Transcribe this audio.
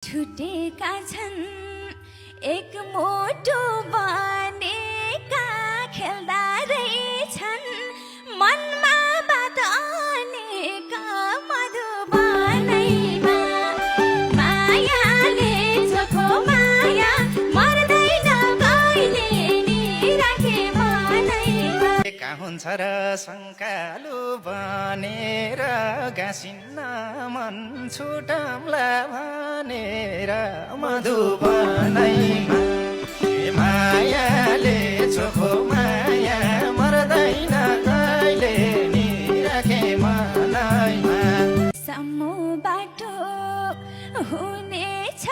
छुटेका छन् एक मोटो बनेका खेल्दा रहेछन् मनमा बात अनेका मधुबनैमा मायाले चोखो माया मर्दैन कहिले नि राखे मनैमा का हुन्छ र शङ्कालु बनेर गाँसिन्न मन छुटम्ला भनेर मधुबनैमा मायाले चोखो माया मर्दैन कहिले नि राखे मनैमा सम्मो बाटो हुनेछ